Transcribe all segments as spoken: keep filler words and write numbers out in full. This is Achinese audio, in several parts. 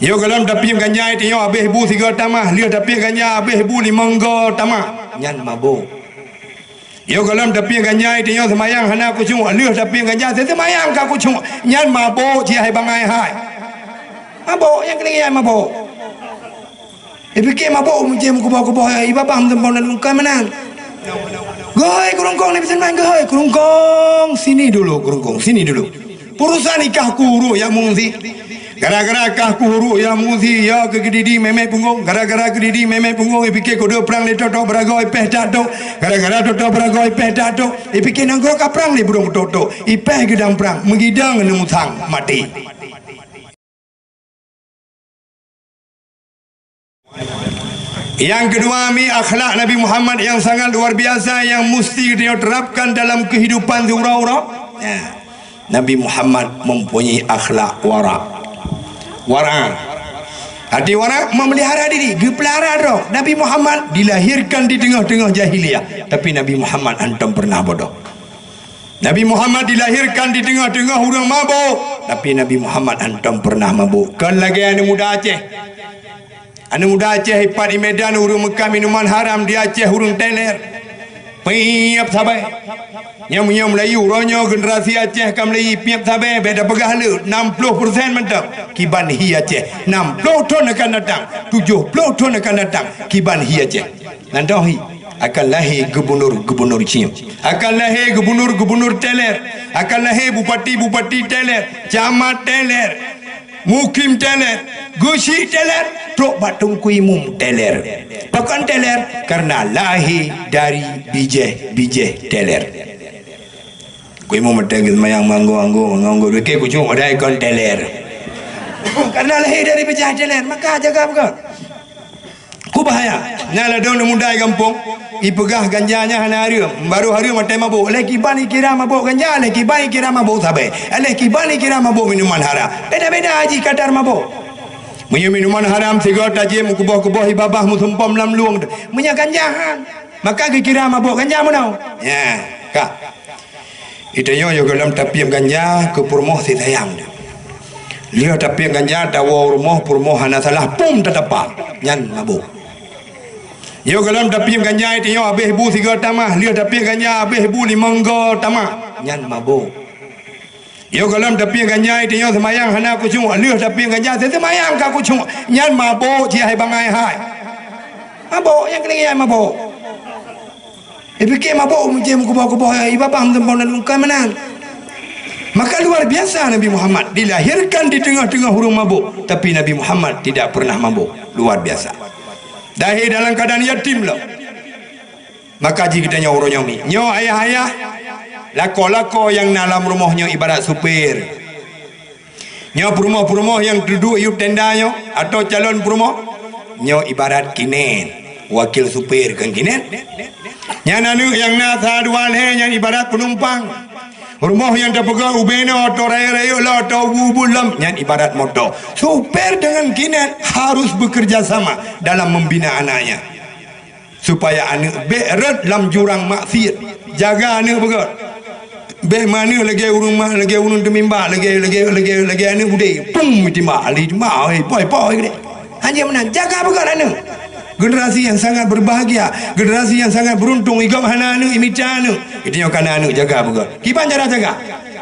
Nyoe gohlom tapiep ganja, tanyoe habéh bu sigoe tamah, lheueh tapiep ganja habéh bu limong goe tamah, nyan mabök. Nyoe gohlom tapiep ganja, tanyoe seumayang hana khusyuk, lheueh tapiep ganja seumayang ka khusyuk, nyan mabök, cit hai bangai hai. Mabök, nyang keulhèe mabök. Ipike mabök meucé meukuboh-kuboh, ibabah meuseumpom dan bukan meunan. Geuhôi keurungkong, Nabi seumayang geuhôi keurungkong, sini dulu keurungkong, sini dulu. Urusan ikah kuhuru ya mungsi. Gara-gara kah kuhuru ya mungsi, ya keu keudidi mémé punggong. Gara-gara keudidi mémé punggong, ipike kode prang lé toto beuragoe ipeh tak tok. Gara-gara toto beuragoe ipeh tak tok, ipike nanggroe ka prang lé burông toto. Ipeh geudang prang, meugidang neumusang maté. Nyang keudua, mi akhlak Nabi Muhammad nyang sangat luar biasa nyang musti geutanyoe terapkan dalam keuhidupan siuroe-uroe. Ya. Nabi Muhammad mempunyai akhlak wara. Wara. Arti wara, memelihara diri, geupeulihara droe. Nabi Muhammad dilahirkan di teungoh-teungoh jahiliyah, tapi Nabi Muhammad hantom pernah bodoh. Nabi Muhammad dilahirkan di teungoh-teungoh ureuëng mabök, tapi Nabi Muhammad hantom pernah mabök. Kon lagée aneuëk muda Aceh. Aneuëk muda Aceh ipat i Medan ureuëng meukat minuman haram, di Aceh ureuëng teler. Piep sabe. Nyang meunyoe Melayu, uroe nyoe generasi Aceh ka Melayu piep sabe, bék tapeugah le, enam puluh persen mantong kiban hi Aceh. Enam puluh thon akan datang, tujoh puluh thon akan datang, kiban hi Aceh. Nan toh hi, akan lahé gubunur-gubunur Cina. Akan lahé gubunur-gubunur teler. Akan lahé bupati-bupati teler, camat teler, mukim teler, geuchik teler, trok bak teungku imum teler. Pakon teler? Karena lahé dari bijéh-bijéh teler. Teungku imum meuteun geuseumayang manggo-anggo, manggo-anggo, dikeu kucung, padahai kon teler. Karena lahé dari bijéh teler, maka jaga beugét. Ku bahaya. Nyan ladôm aneuk muda di gampông, ipeugah ganja nyan hana hareuem, barô hareuem watée mabök. Lé kiban ikira mabök ganja, lé kiban ikira mabök sabe, lé kiban ikira mabök minuman haram. Beda-beda jih kadar mabök. Meunyoe minuman haram sigoe tajép meukuboh-kuboh ibabah meusumpom lam lueng, meunyoe ganja han, maka geukira mabök ganja meunoe. Ya, ka. Geutanyoe yoh gohlom tapiep ganja keu peurumoh sisayang. Lheueh tapiep ganja tawoe rumoh, peurumoh hana salah pum tatapa, nyan mabök. Yoh gohlom tapiep ganja tanyoe habéh bu sigoe tamah, lheueh tapiep ganja habéh bu limong goe tamah, nyan mabök. Yoh gohlom tapiep ganja tanyoe seumayang hana khusyuk, lheueh tapiep ganja seumayang ka khusyuk, nyan mabök, cit hai bangai hai. Mabök, nyang keulhèe mabök. Ipike mabök meucé meukuboh-kuboh, ibabah meuseumpom dan bukan meunan. Maka luar biasa Nabi Muhammad dilahirkan di teungoh-teungoh ureuëng mabök, tapi Nabi Muhammad tidak pernah mabök. Luar biasa. Lahé dalam keadaan yatim lom. Maka jih geutanyoe uroe nyoe mi. Nyoe ayah-ayah, lakoe-lakoe nyang na lam rumoh nyoe ibarat supir. Nyoe peurumoh-peurumoh nyang duduek yup tenda nyoe, atau calon peurumoh, nyoe ibarat kinet, wakil supir kon kinet. Nyan aneuk nyang na sa dua lhée nyan ibarat peunumpang. Rumoh nyang tapeugöt ubé nyoe atau rayeuk-rayeuk lom atau ubu-ubu lom, nyan ibarat moto. Supir dengan kinet harus bekerja sama dalam membina anaknya. Supaya aneuk bék rhot lam jurang maksiet. Jaga aneuk beugöt. Bék meuaneuk lagée ureuëng ma-, lagée ureuëng teumimba, lagée, lagée, lagée, lagée aneuk udé. Pum, timbak, ali timbak, oi, poi, poi, geude. Hanjeuet meunan, jaga beugöt aneuk. Generasi yang sangat berbahagia, generasi yang sangat beruntung, igöt hana aneuk, imita aneuk. Geutanyoe ka na aneuk, jaga beugöt. Kiban cara jaga?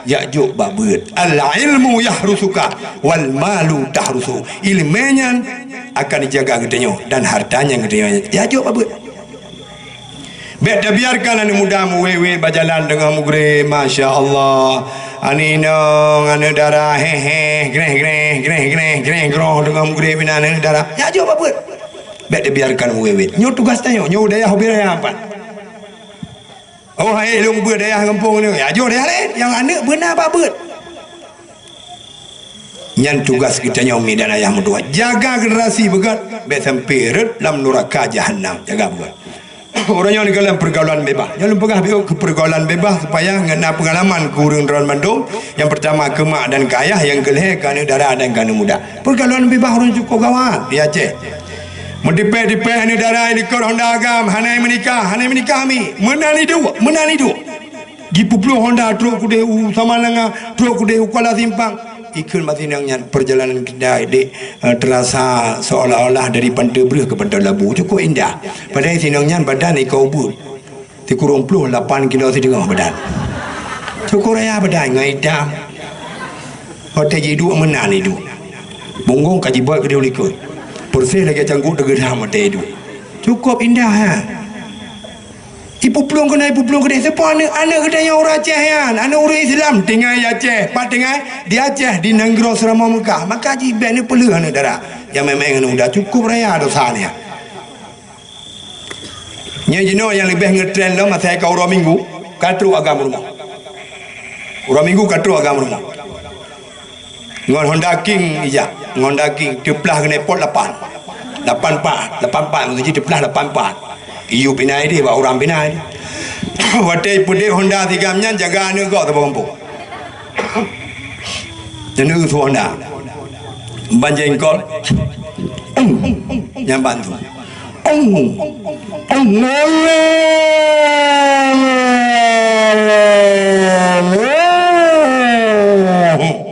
Jak jok bak beuet. Al ilmu yahrusuka wal malu tahrusu. Ileumé nyan akan jijaga geutanyoe dan harta nyang geutanyoe jak jok bak beuet. Bék tabiarkan aneuk muda meuwét-wét bak jalan teungoh mugre, masya Allah. Aneuk inong, aneuk dara, héh héh, gréh gréh, gréh gréh, gréh groh teungoh mugre binan aneuk dara. Jak jok bak beuet. Bék tabiarkan meuwét-wét. Nyoe tugas tanyoe, nyoe dayah ubé raya pat. Oh hai lôn beuet dayah gampông nyoe, ya jok dayah laén nyang aneuk beuna bak beuet. Nyan tugas geutanyoe mi dan ayah meutuwah. Jaga generasi beugöt, bék sampai rhot lam nuraka jahanam. Jaga beugöt. Uroe nyoe nikeue lam pergaulan bebas. Nyoe lôn peugah beu keu pergaulan bebas supaya ngon na pengalaman keu ureuëng droen mandum. Nyang pertama keu mak dan keu ayah, nyang keu lhée keu aneuk dara dan keu aneuk muda. Pergaulan bebas ureuëng cukôp gawat di Aceh. Meutipék-tipék aneuk dara likot honda agam, hana meunikah, hana meunikah mi. Meunan iduek, meunan iduek. Jipeuplueng honda trok keudeh u Samalanga, trok keudeh u Kuala Simpang. Ikheun bak sinong nyan, perjalanan kita dek, eh, terasa seolah-olah dari Pantai Breuh ke Pantai Labu. Cukup indah. Padahai sinong nyan badan ika ubeut. Sikureueng ploh lapan kilo siteungoh badan. Cukup raya badan ngon itam. Watèe jiduek meunan iduek. Punggong ka jibot keudéh u likot. Peureséh lagèe cangguek teugeudam watèe iduek. Cukup indah, ha. Ipuplueng keunoe, ipuplueng keudéh. Soe po aneuk, aneuk geutanyoe ureueng Aceh nyan, aneuk ureueng Islam, tinggai di Aceh. Pat tinggai? Di Aceh, di nanggroe seuramoe Meukah. Maka jibèk neupeuleueh aneuk dara. Nyang meu'én-meu'én aneuk muda, cukup raya dosa nyan. Nyoe jinoe nyang leubeh ngetren lom asai ka uroe Minggu, ka trok agam rumoh. Uroe Minggu ka trok agam rumoh. Ngon Honda King ijak, ngon Honda King teuplah keuneuk pot lapan. Lapan pat, lapan pat, meusti teuplah lapan pat. Iyup inan deh, bak uram inan deh. Watèe ipeudeh Honda si gam nyan jaga aneuk gob saboh gampông. Nyan su Honda. Ban jengkol. Nyan ban su.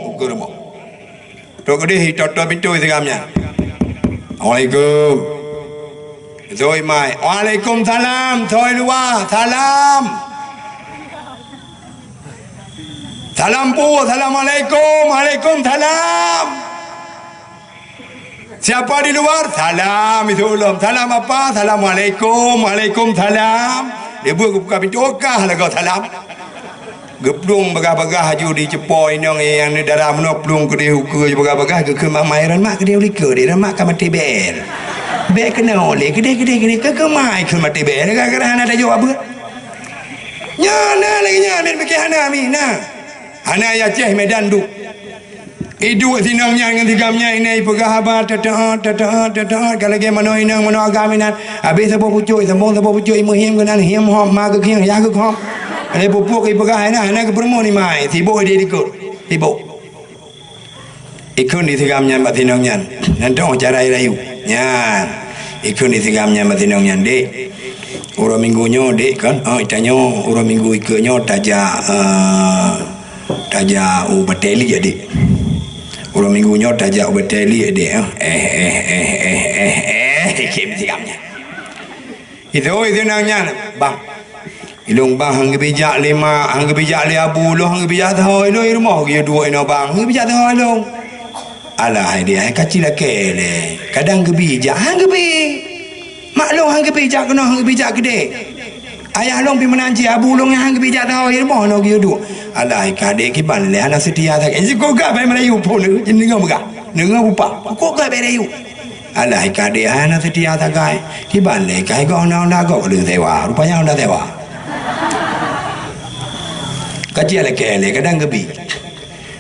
Ukur mo. Trok keudeh, itoe-toe pintoe si gam nyan. Assalamualaikum. Soi mai. Waalaikumsalam. Soi luwa. Salam. Salam pu. Assalamualaikum. Waalaikumsalam. Siapa di luar? Salam. Itu ulôn. Salam apa? Assalamualaikum. Waalaikumsalam. Dia buka pintoe, kah lagoe salam. Geuplueng bagah-bagah aju di cepo inong nyang neudara meunoe plueng keudeh ukeue bagah-bagah geukheun mak mai ran mak keudeh u likot deh ran mak ka maté bèe. Bèe keunoe lé keudeh keudeh keudeh keu keu mai kheun maté bèe gara-gara hana tajok abeuet. Nyan na lagèe nyan miet pike hana mi na. Hana ya Aceh Medan duek. Iduek sinong nyan ngon si gam nyan inan ipeugah haba teuteut teuteut teuteut ka lagèe manoe inong manoe agam inan. Abéh saboh pucuk, sambong saboh pucuk, imeuhiem keunan hiem hom, ma geukhieng yah geukhom. Lé pupuk ipeugah inan hana geupeureumeun imai, sibok di likot. Sibok. Ikheun di si gam nyan bak sinong nyan. Nyan toh cara irayu. Nyan. Ikheun di si gam nyan bak sinong nyan, dek. Uroe Minggu nyoe, dek, kan? Oh, itanyoe uroe Minggu ikeue nyoe tajak, eh, Tajak u Batèe Liek, dek. Uroe Minggu nyoe tajak u Batèe Liek, dek. Eh, eh, eh, eh, eh, eh, eh, khem si gam nyan. Itu, itu nang nyan, bang. Ilong bang, hang geubijak lé mak, hang geubijak lé abu, ilong hang geubijak saho, ilong i rumoh geuyue duek inoe bang, hang geubijak saho ilong. Alah, hai dek, hai ka ci lakèe lé. Kadang geubijak, hang geubi. Mak lôn hang geubijak keunoe, hang geubijak keudeh. Ayah lôn pih meunan cit, abu lôn nyang hang geubijak saho i rumoh nyoe geuyue duek. Alah, hai ka dek kiban lé hana seutia sagai. Sikok gak bèk meurayu phôn, deungoe peugah. Deungoe peugah. Kok gak bèk rayu. Alah, hai ka dek hana seutia sagai. Kiban lé kai gok honda-honda gok lôn sewa. Rupanya honda sewa. Ka ci lakèe lé, kadang geubi.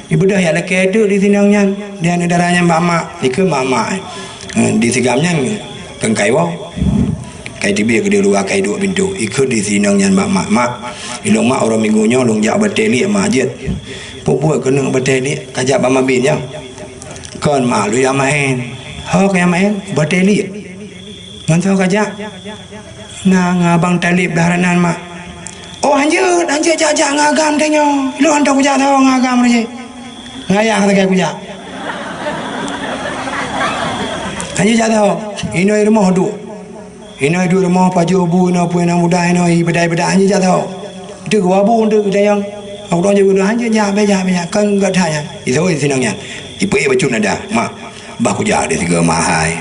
Ibeudôh jak lakèe teuk di sinong nyan, di aneuk dara nyan bak mak, dikeue mak-mak, eh, di si gam nyan keu kai woe. Kai teubiet keudeh luwa kai duek pintoe, ikheun di sinong nyan bak mak, "Mak, ilong mak uroe Minggu nyoe lôn jak Batèe Liek mak jeuet." "Peue buet keuneuk Batèe Liek, ka jak bak Mabin nyoe?" "Kon mak, lôn jak maén." "Ho ka jak maén?" "Batèe Liek." "Ngon soe ka jak?" "Na ngon Abang Taleb blah ranan, mak." "Oh, hanjeuet, hanjeuet jak-jak ngon agam tanyoe. Lôn hantom kujak saho ngon agam lé jih. Ngon ayah sagai kujak." "Hanjeuet jak saho. Inoe i rumoh duek. Inoe duek rumoh pajoh bu, inoe peue inong muda, inoe i bedai-bedai, hanjeuet jak saho. Teuk wabu teuk tayong. Aku dong je hanjeuet jak, bèk jak, bèk jak. Kon gata nyan." Iseuôt sinong nyan. Ipeuék bacut nada. "Mak, bah kujak di sigoe mak hai."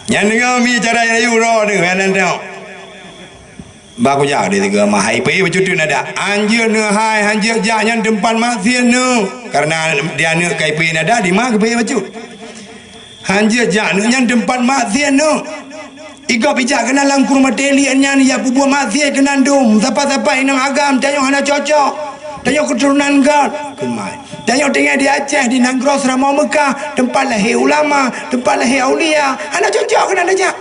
Nyan deungoe mi cara rayu droe deuh, nyan tengok. Bah kujak di sigoe mak hai, ipeuék bacut teuk nada. "Hanjeuet neuh hai, hanjeuet jak nyan teumpat maksiet neuh." Karena di aneuk ka ipeuék nada, di mak geupeuék bacut. "Hanjeuet jak neuh nyan teumpat maksiet neuh. Igob ijak keunan lam krueng Batèe Liek nyan, ya peubuet maksiet keunan dum. Sapat-sapat inong agam, tanyoe hana cocok. Tanyoe keuturonan göt." Kheun mak. "Tanyoe tinggai di Aceh, di nanggroe seuramoe Meukah, teumpat lahé ulama, teumpat lahé aulia. Hana cocok keunan tajak.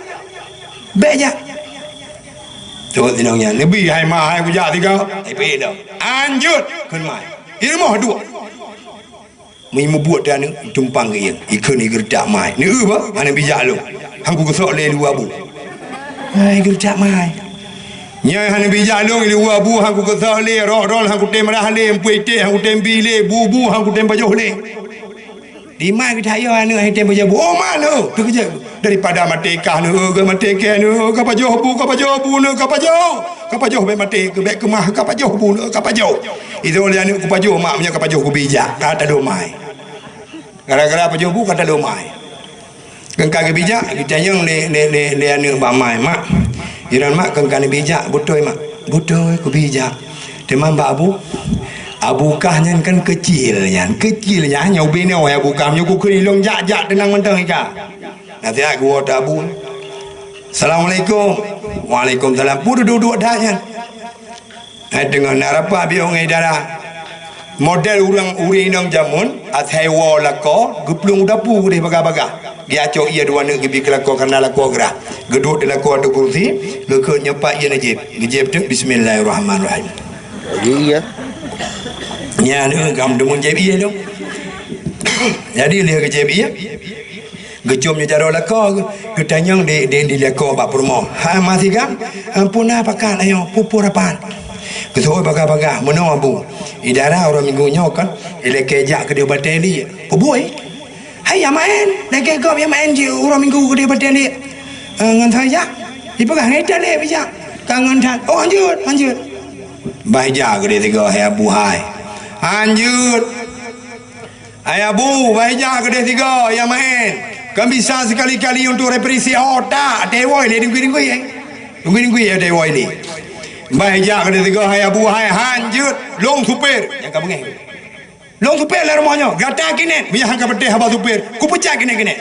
Bèk jak." Teuh sinong nyan, "Neubi hai mak hai kujak sigoe." Ipeuék dong. "Hanjeuet," kheun mak. "I rumoh duek." Meubuet teuh aneuk, itumpang keu ié. Ikheun i geureutak mak hai. "Neueu bah, hana bijak lôn. Hang kukeusok lé luwa bu." Hai geureutak mak hai. "Nyan hana bijak lôn, luwa bu hang kukeusok lé, roh-roh hang kutem rhah lé, eumpeue iték hang kutem bi lé, bu-bu hang kutem pajoh lé." Imai geutanyong aneuk hai tem pajoh bu, "Oh, ma nyoe?" Teukeujot, "Daripada maté kah nyoe, ka maté kèe nyoe, ka pajoh bu, ka pajoh bu nyoe, ka pajoh. Ka pajoh bèk maté, keu bèk keumah, ka pajoh bu nyoe, ka pajoh." Itu lé aneuk, "Kupajoh mak, meunyoe ka pajoh kubijak, ka talôn mai." Gara-gara pajoh bu ka talôn mai. Keu ka geubijak, geutanyong lé, lé, lé, lé aneuk bak mai, "Mak, jiran mak keu ka neubijak, beutôi mak?" "Beutôi, kubijak. Teuma bak abu, abu kah nyan kan keucil nyan, keucil nyan, nyoe ubé nyoe abu kah, nyoe kukheun ilôn jak-jak teunang mantong ika." Nasihat geuwoe teuh abu. "Assalamualaikum." "Waalaikumsalam." Peue dudoe-dudoe that nyan? Hai teungoh na rapat biôh ngon idara. Model ureueng, ureueng inong jameun, asai woe lakoe, geuplueng u dapu geudeh bagah-bagah. Geuacoe ie dua neuk geubi keu lakoe, kareuna lakoe grah. Geuduek di lakoe ateueh kursi, geukheun nyoe pat ie neujieb. Geujieb teuk, "Bismillahirrahmanirrahim." Jadi, ya. Nyan, eh, gam deungon jieb ie tu. Jadi, lheueh geujieb ie, geucom nyoe jaroe lakoe, geutanyong di, di, di lakoe bak peurumoh. "Hai ma sigam, eh, peue na pakat ayoe, peue-peue rapat?" Geuseuôt bagah-bagah, "Meunoe abu, idara uroe minggu nyoe kan ilakèe jak keudeh batèe liek." "Peue buet?" "Hai ya maén, lagèe gob ya maén jih uroe minggu keudeh batèe liek." "Eh, ngon soe jak?" "Ipeugah ngon ita lé bijak." "Ka ngon that." "Oh, hanjeuet, hanjeuet." Bah ija keudeh sigoe hai abu hai. "Hanjeuet. Hai abu, bah ija keudeh sigoe ya maén. Kan bisa sekali-kali untuk reprisi otak, tewoi lé dengki-dengki, eh. Dengki-dengki ya tewoi lé." Bah ija keudeh sigoe hai abu hai, "Hanjeuet, lôn supir." Nyang ka beungéh. "Lôn supir lé rumoh nyoe, gata kinék, meunyo han ka peuteh haba supir, kupeucat kinék-kinék.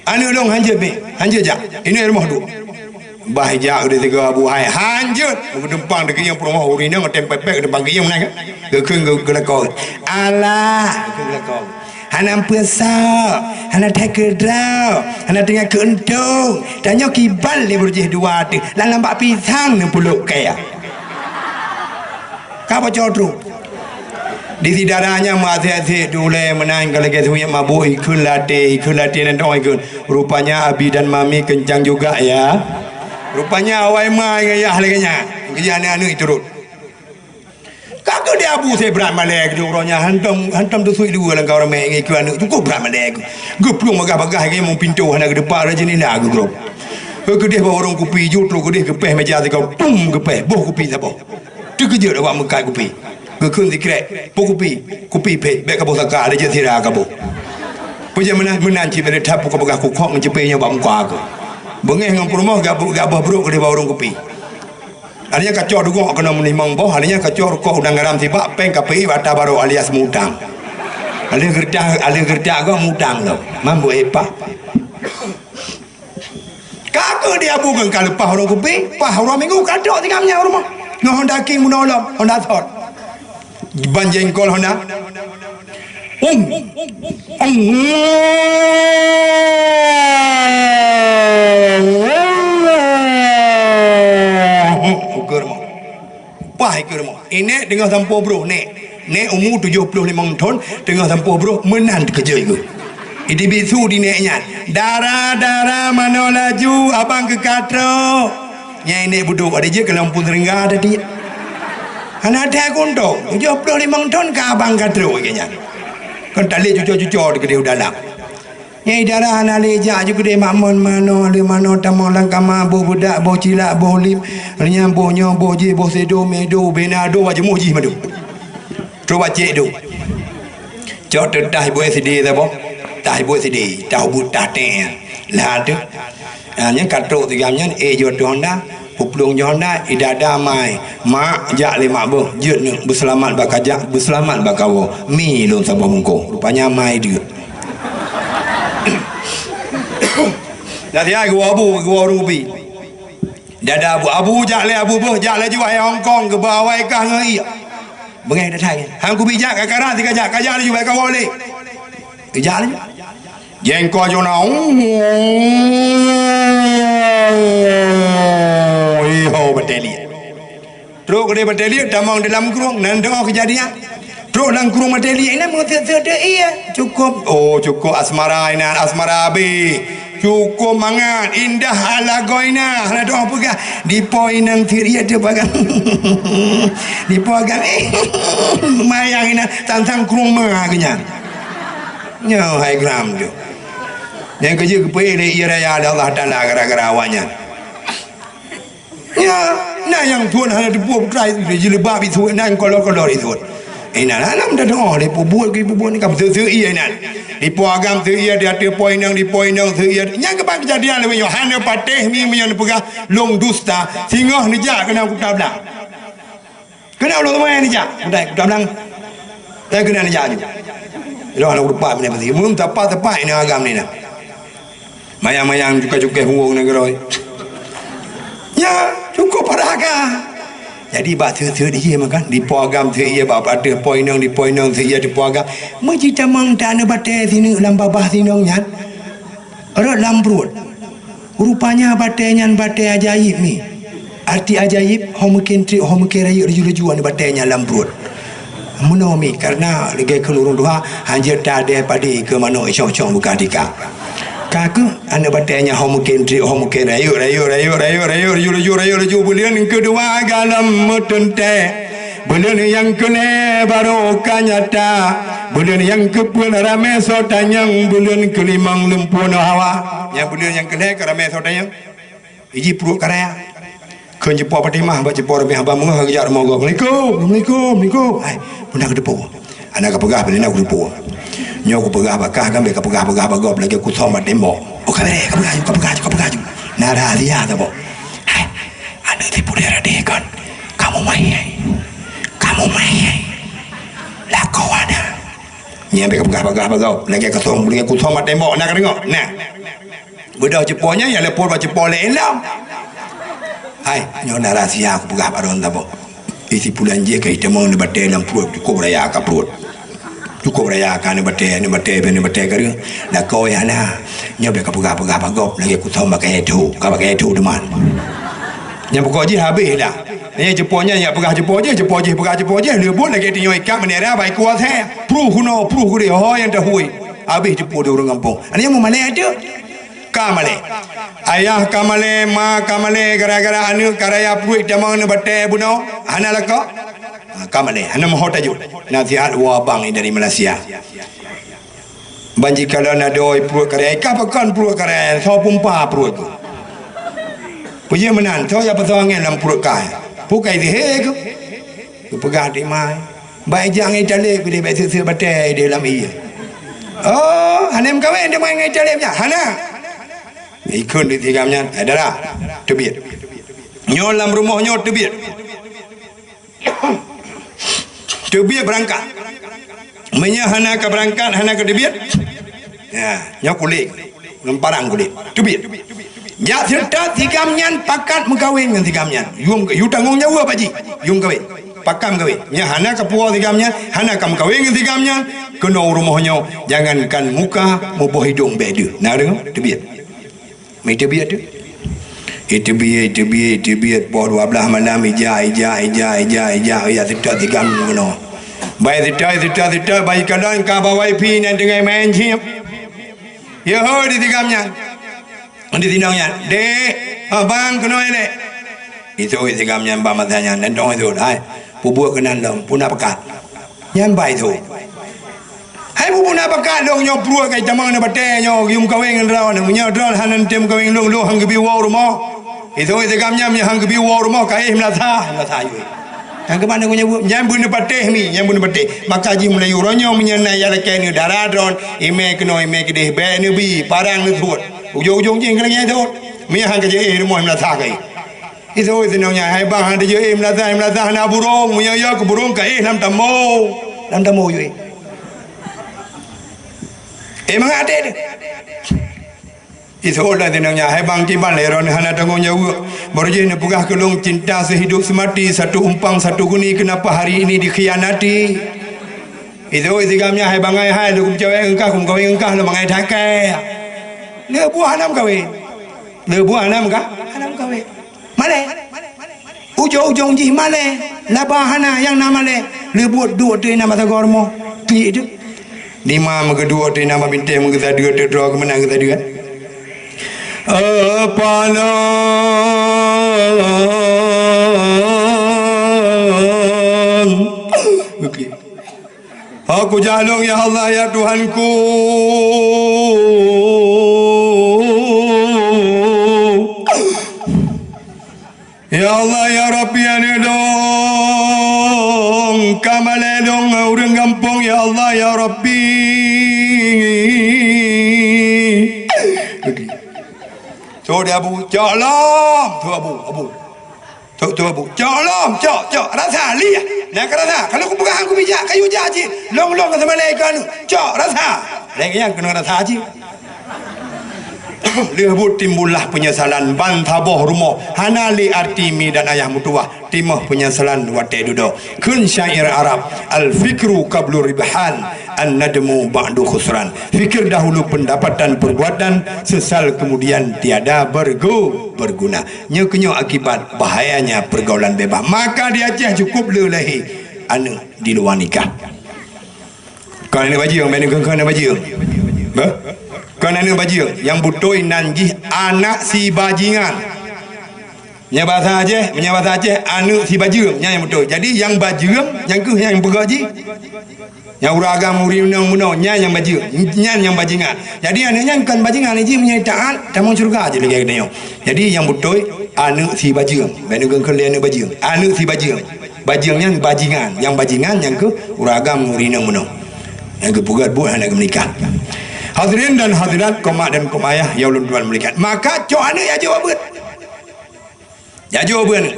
Aneuk lôn hanjeuet bèk, hanjeuet jak, inoe rumoh duek." Bah jak keudeh sigoe abu hai, "Hanjeuet." Geuteumpang di keuieng peurumoh ureueng inong, tem pepek geuteumpang keuieng meunan kan. Geukheun geu-, geulakoe. "Alah," geukheun geulakoe. "Hana peue soe, hana that keudroe, hana tinggai keu untông. Tanyoe kiban lé beurujih dua teuh, lam lambak pisang neupulok kèe." Ka boco trok. Di sidara nyan meuasék-asék, di ulèe meunan ka lagèe seumiet mabök, ikheun latèe, ikheun latèe nan dong ikheun. "Rupanya Abi dan Mami kencang juga ya." Rupanya awai ma ngon yah lagèe nyan. Geujak aneuk-aneuk turot. Ka keuh di abu sibrat malèe keu uroe nyan, hantom, hantom teusuik dua lam kawan ramè ngon ikheun aneuk, cukôp brat malèe keuh. Geuplueng bagah-bagah ngon mupinto hana geudeupak rot jeundela geugrob. Keu keudeh bak warong kupi, jeuet trok keudeh geupèh meja sigoe, pum geupèh, boh kupi saboh. Teukeujot awak meukat kupi. Geukheun sikrek, "Peue kupi?" "Kupi phét, bèk kaboh saka, ada jeuet sira kaboh." Peue jeuet meunan, meunan cit bèk that peue kapeugah kukhok ngon ceupe nyoe bak muka keuh. Beungéh ngon peurumoh gab-, gaboh brok keudeh bak warong kupi. Ada nyang kacok dugok keunoe meulimong boh, ada nyang kacok rukok udang garam sibak, péng kapi bak ata barô alias mutang. Aleuh geureutak, aleuh geureutak gob mutang lom. Mambu epah. Ka keuh di abu keu ka leupah uroe kupi, pah uroe minggu ka trok tinggai meunyan u rumoh. Ngon Honda King bunoe lom, Honda Shot. Ban jengkol Honda. Um. Um. Ukur mo. Pah ikeu rumoh. Inék teungoh sampoe broh, nék. Nék umu tujoh ploh limong thon, teungoh sampoe broh, meunan teukeujot geuh. Idi bisu di nék nyan, "Dara, dara, manoe laju, abang keu ka trok." Nyan inék budok, ada jeuet keu lampu seureuga tadi. Hana that kuntong, tujoh ploh limong thon ka abang ka trok lagèe nyan. Kon talé cuco-cuco di keudeh u dalam. Nyang idara hana lé jak ju keudeh mak mon manoe, lé manoe tamong lam kama, boh beudak, boh cilak, boh lip, reunyan boh nyoe, boh jih, boh sido, medo, bena do, bak jeumeuh jih madu. Trok bak cék do. Cok teutah ibu S D saboh. Tah ibu S D, tah ubit tah teng. Lah tu. Ha, nyan ka trok tigam nyan, eh, jeuet ateueh Honda. Peuplueng jih Honda, idada mai. "Mak, jak lé mak beuh, jeuet neuk beuseulamat bak kajak, beuseulamat bak kawoe. Mi lôn saboh bungkôh." Rupanya mai deuek. Dah siat geuwoe abu, geuwoe ureueng kupi. Dada abu, "Abu, jak lé abu beuh, jak laju hai Hong Kong, geuba awai kah ngon ie." Beungéh dah that nyan. "Han kubi jak, ka karat sikajak, kajak laju bak kawoe lé." Geujak laju. Jengkol jona, "Oh, iho batèe liek." Trok keudeh batèe liek, tamong di lam krueng, nan deuh keujadian. Trok lam krueng batèe liek, inan meuseuet-seuet ie. Cukôp, oh, cukôp asmara inan, asmara abéh. Cukôp mangat, indah lagoe inan, hana deuh peugah. Dipo inong siriet teuh pagan. Dipo agam, mayang inan, sang-sang krueng ma geuh nyan. Nyoe hai gram tu. Nyang keujeuet geupeuék lé ié raya lé Allah Taala gara-gara awaknyan. Nya, na nyang phon hana teupeue putra jilbab isuet, na nyang kolor-kolor isuet. Inan hana meudadoe lé peubuet keu peubuet ni ka beuteuseuk ié inan. Di po agam seu ié, di ateueh po inong, di po inong seu ié. Nyang keuban keujadian lé nyoe hana patéh mi meunyoe neupeugah lôn dusta, singoh neujak keunan kuta blang. Keunan ulôn teumai neujak, kuta, kuta blang. Tapi keunan neujak ju. Ilôn hana kuteupah bak nyan pasti. Meunyoe teupah-teupah inong agam ni na. Mayang-mayang cukai-cukai huwong nanggroe. Nya, cukup parah ka. Jadi bak teuk-teuk di jih makan, di po agam teuk ié bak ateueh po inong, di po inong teuk ié di po agam. Meujitamong ta neubatée sineuk lam babah sinong nyan. Rot lam pruet. Rupanya batée nyan batée ajaéb mi. Arti ajaéb, ho meuken trek, ho meuken rayeuk laju-laju aneuk batée nyan lam pruet. Meunoe mi, kareuna lagée kheun ureuëng tuha, hanjeuet tadée padé keu manok icong-cong buka tika. Ka keuh aneuk batée nyan ho meuken trek, ho meuken rayeuk, rayeuk, rayeuk, rayeuk, rayeuk, laju-laju, rayeuk laju, buleuen keudua galom meuteuntée. Buleuen nyang keulhée barô ka nyata. Buleuen nyang keupeuet ramé soe tanyong, buleuen keulimong lumpoe nyoe hawa. Nyang buleuen nyang keulhée ka ramé soe tanyong. Iji pruet ka raya. Kheun cipo Fatimah bak cipo Rabiah haba meungoh geujak rumoh gob. "Assalamualaikum, assalamualaikum, assalamualaikum." Hai, peue na kuteupeue? Hana kapeugah, peue na kuteupeue? Nyoe kupeugah bak kah kan, bèk kapeugah-peugah bak gob lagée kusöm bak tembok. Oh, ka bèrèh, kapeugah ju, kapeugah ju, kapeugah ju. Na rahsia saboh. Hai, aneuk si Pulé Radé kon. Kamu mai, hai. Kamu mai, hai. Lakoe ada. Nyan bèk kapeugah-peugah bak gob lagée kusöm, lagée kusöm bak tembok, na kadeungoe? Na. Beudôh cipo nyan, nyang leupot bak cipo laén lom. Hai, nyoe na rahsia kupeugah bak droeneuh saboh. Isi pulan jih ka itamong neubatée lam pruet, cukup raya ka pruet. Cukup raya ka neubatée, neubatée, neubatée ka deuh. Lakoe hana. Nyoe bèk kapeugah-peugah bak gob, lagée kusöm bak kayée tho, ka bak kayée tho teuma. Nyang pokok jih habéh dah. Nyan cipo nyan, nyang peugah cipo jih, cipo jih peugah cipo jih, leubuet lagée tanyoe ikat meunera bak iku asée. Pruh keunoe, pruh keudeh, ho nyang tahui. Habéh cipo di ureuëng gampông. Aneuk nyan meumalée ateueh. Ka malée. Ayah ka malée, ma ka malée, gara-gara aneuk ka raya pruet tamong neubatée bunoe. Hana lakoe? Ha, ka malée. Hana meuho tajok. Nasihat woe abang dari Malaysia. Ban jikalon adoe pruet ka raya. Ka pakon pruet ka raya? Soe pumpa pruet keuh? Peue jih meunan? Soe nyang pasoe angén lam pruet kah? Peue ka isihé keuh? Geupeugah teuma. Bak ijak ngon italeb, bèk seuet-seuet batée di lam ié. Oh, hana meukawen teuma ngon italeb nyan? Hana. Ikheun di si gam nyan, "Hai dara, teubiet. Nyoe lam rumoh nyoe teubiet. Teubiet beurangkat. Meunyoe hana ka beurangkat, hana ka teubiet, ya, nyoe kulét." Ngon parang kulét. Teubiet. Jak seutôt si gam nyan pakat meukawen ngon si gam nyan. Yum, yu tanggong jaweueb bak jih. Yum kawen. Pakat meukawen. Nyan hana ka puwoe si gam nyan, hana ka meukawen ngon si gam nyan, keunoe u rumoh nyoe, jangankan muka, muboh idong bèk deuh. Na deungoe? Teubiet. Meuiteubiet tu. Iteubiet, iteubiet, iteubiet, poh dua blaih malam, ija, ija, ija, ija, ija, ija, seutôt si gam keunoe. Bai seutôt, seutôt, seutôt, bai kalon ka ba wifi nyan teungoh main chip. Yoh, di si gam nyan. Di sinong nyan. "Dek, ha, bang, keunoe, Dek." Iseuôt si gam nyan bak masa nyan, dan dong iseuôt, "Hai, peubuet keunan lom, peue na pakat." Nyan bai iseuôt. "Hai, peue na pakat lôn nyoe pruet ka itamong neubatée nyoe, yum kawen ngon droeneuh. Meunyoe droeneuh hana neutem kawen lôn, lôn han geubi woe u rumoh." Iseuôt si gam nyan, "Meunyoe han geubi woe u rumoh, ka éh meulasa." Meulasa yue. Nyang keuban nyoe nyan beuneuk patéh mi, nyan beuneuk patéh. Maka jih meulayeue uroe nyoe meunyoe na nyang lakée neu dara droen, imé keunoe imé keudeh, bèk neubi, parang neusuet. Ujong-ujong jih keuneuk nyang suet. Meunyoe han ka jeuet rumoh meulasa kai. Iseuôt sinong nyan, "Hai bang, han jeuet meulasa, meulasa hana burông, meunyoe yo keu burông ka éh lam tambo." Lam tambo jeuet. Eh, mangat até teuh. Iseuôt lom sinong nyan, "Hai bang, kiban lé droeneuh hana tanggong jaweueb. Baru jih neupeugah keu lôn cinta seuhidup seumati, satu umpang satu guni, keunapa hari ini dikhianati?" Iseuôt si gam nyan, "Hai bangai hai, lôn kumeucawét ngon kah, kumeukawen ngon kah, lôn bangai that kèe." Leubuah hana meukawen. Leubuah hana meuka-, hana meukawen. Malée. Ujong-ujong jih malée, laba hana nyang na malée. Leubuet duek teuh inan masa goe rumoh. Piek teuh. Nima meugeuduek teuh inan bak bintéh meugeusadeue teuh droe keuh meunan geusadeue. Apa lom? Oke. Ho kujak lôn, ya Allah, ya Tuhanku. Ya Allah, ya Rabbi, aneuk lôn ka malèe lôn ngon ureueng gampông, ya Allah, ya Rabbi. Cok di abu, cok lom, tu abu, abu. Cok, cok, Bu. Cok lom, cok, cok. Rasa, liah. Nah, ka rasa. Kalau kupeugah hana kubijak, kayue jak cit. Lôn-lôn ka seumalèe keu aneuk. Cok, rasa. Lagèe nyan keuneuk rasa cit. Lheuh buet timbullah penyesalan ban saboh rumoh. Hana lé arti mi dan ayah meutuwah. Timoh penyesalan watèe dudoe. Kheun syair Arab, "Al-fikru qablu ribhan, an-nadmu ba'du khusran." Fikir dahulu pendapatan perbuatan, sesal kemudian tiada bergu-, berguna. Nyoe keunyoe akibat bahayanya pergaulan bebas. Maka di Aceh cukup le lahé aneuk di luwa nikah. Kon aneuk bajeueng, kon aneuk bajeueng. Beuh? Kon aneuk bajeueng. Nyang beutôi nan jih anak si bajingan. Meunyoe basa Aceh, meunyoe basa Aceh, aneuk si bajeueng, nyan nyang beutôi. Jadi nyang bajeueng, nyang keuh nyang peugah jih. Nyang ureueng agam ureueng inong bunoe, nyan nyang bajeueng, nyan nyang bajingan. Jadi aneuk nyan kon bajingan, jih meunyoe taat, tamong syeuruga jih lagèe geutanyoe. Jadi nyang beutôi, aneuk si bajeueng. Bèk neukheun lé aneuk bajeueng. Aneuk si bajeueng. Bajeueng nyan bajingan. Nyang bajingan nyang keuh ureueng agam ureueng inong bunoe. Nyang geupeugèt buet hana geumeunikah. Hadirin dan hadirat, keu mak dan keu ayah, ya ulôn tuan muliakan. Maka cok aneuk ya jok beuet. Jajoe beuet aneuk.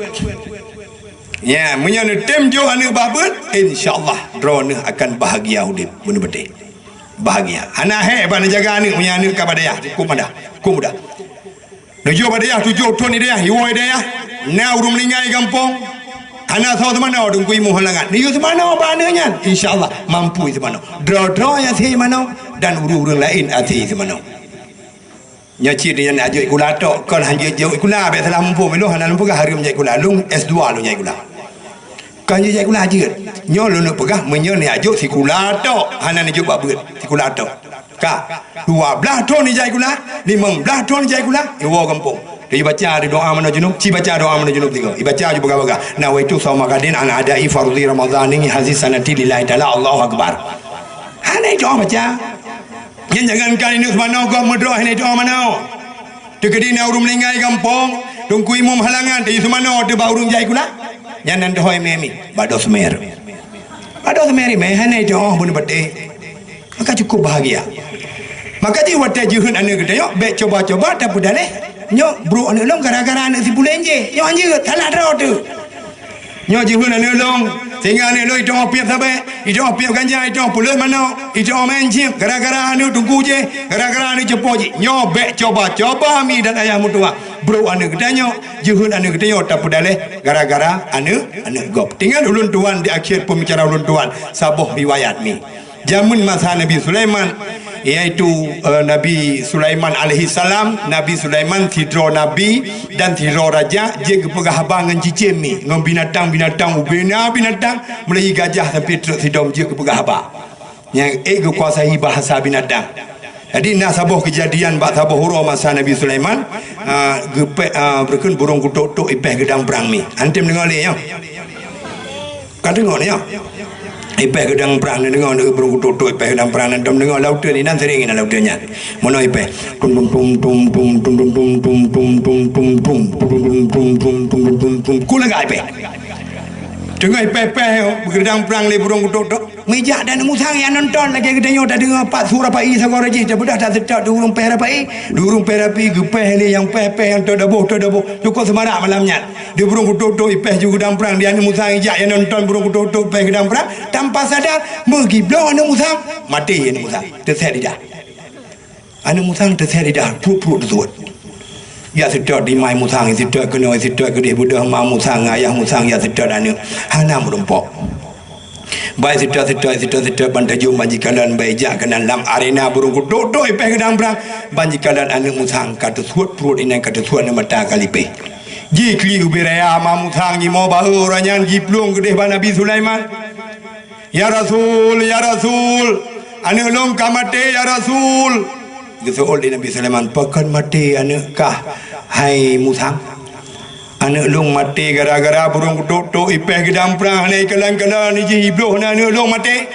Ya, meunyoe neutem jok aneuk bak beuet, insya Allah droeneuh akan bahagia udép, beuneuh beutôi. Bahagia. Hana hék bak neujaga aneuk, meunyoe aneuk ka bak dayah, cukup mudah. Cukup mudah. Neujok bak dayah, tujoh thon di dayah, iwoe dayah, na ureueng meuninggai gampông, hana soe seumanoe, Teungku Imum halangan. Neuyue seumanoe bak aneuk nyan, insya Allah mampu seumanoe. Droe-droe nyang seumanoe dan ureueng-ureueng laén até seumanoe. Nyoe cit nyan jak jok sikula tok, kon hanjeuet jok sikula, bèk salah muphom, ilôn hana lôn peugah hareuem jak sikula, lôn S dua lôn jak sikula. Kon hanjeuet jak sikula jeuet. Nyoe lôn neuk peugah, meunyoe neujak jok sikula tok, hana neujok bak beuet, sikula tok. Ka, dua blaih thon neujak sikula, limong blaih thon neujak sikula, iwoe gampông. Ibaca doa manoe junub, ci baca doa manoe junub tiga. Ibaca ju bagah-bagah. Nawaitu shauma ghadin an ada'i fardhi Ramadhani hadhihi sanati lillahi ta'ala. Allahu Akbar. Hana doa baca. Nyan jangankan inong seumanoe gob meudroe hana doa manoe. Teukeudi na ureueng meuninggai gampông, Teungku Imum halangan, teuh seumanoe teuh bak ureueng jai sikula. Nyan nan teuhôi mé-mé, bak doh seumé. Bak doh seumé mé hana doa beuneuh beutôi. Maka cukup bahagia. Maka jih watèe jeuheun aneuk geutanyoe, bèk cuba-cuba tapeudaleh. Nyoe brok aneuk lôn gara-gara aneuk si puléng jih. Nyoe hanjeuet, salah droe teuh. Nyoe jeuheun aneuk lôn, sehingga aneuk lôn itong piep sabe, itong piep ganja, itong peuleuen manok, itong main chip, gara-gara aneuk teungku jih, gara-gara aneuk cupo jih. Nyoe bèk cuba-cuba mi dan ayah meutuwah. Brok aneuk geutanyoe, jeuheun aneuk geutanyoe tapeudaleh gara-gara aneuk, aneuk gob. Ingat ulôn tuan di akhé pembicara ulôn tuan, saboh riwayat mi. Jameun masa Nabi Sulaiman, yaitu, eh, Nabi Sulaiman alaihissalam, Nabi Sulaiman sidroe nabi dan sidroe raja jeuet geupeugah haba ngon cicém mi, ngon binatang-binatang, ubena binatang, mulai gajah sampai trok sidom jeuet geupeugah haba. Nyang ék geukuasai bahasa binatang. Jadi, na saboh keujadian bak saboh uroe masa Nabi Sulaiman, ah, geupéh, ah, beureukeun burông kutok-tok ipéh geudang prang mi. Anteum deungoe lé nyoe? Ka deungoe nyoe? Ipéh geudang prang, neudeungoe burông kutok-tok ipéh geudang prang, anteum deungoe lam uteuen inan sering inan lam uteuen nyan. Meunoe ipéh. Tum, tum, tum. Ku lagak ipéh. Teungoh ipéh-péh, geudang prang lé burông kutok-tok. Meujak dan musang nyang nonton lagèe geutanyoe tadeungoe pat su rapai sagoe rajih, tapeugah taseutôt di ureueng péh rapai, di ureueng péh rapai geupéh lé nyang péh-péh nyang teudaboh-teudaboh, cukôp seumarak malam nyan. Di burông kutok-tok ipéh ju geudang prang, di aneuk musang ijak nyang nonton burông kutok-tok péh geudang prang, tanpa sadar meugibloe aneuk musang, maté aneuk musang, teusét lidah. Aneuk musang teusét lidah, pruet-pruet teusuet. Jak seutôt di ma musang, seutôt keunoe, seutôt keudeh, beudôh ma musang, ayah musang, jak seutôt aneuk. Hana meurumpok. Bai seutôt, seutôt, seutôt, seutôt, ban tajom ban jikalon, bai jak keunan lam arena burông kutok-tok ipéh geudang prang. Ban jikalon aneuk musang ka teusuet pruet inan, ka teusuet aneuk mata ka lipéh. Jiklik ubé raya ma musang, jimoe bahu uroe nyan jiplueng keudeh bak Nabi Sulaiman. "Ya Rasul, ya Rasul, aneuk lôn ka maté, ya Rasul." Geuseuôt lé Nabi Sulaiman, "Pakon maté aneuk kah, hai musang?" "Aneuk lôn maté gara-gara burông kutok-tok ipéh geudang prang, hana ikalon-kalon, jih ibloh na aneuk lôn maté."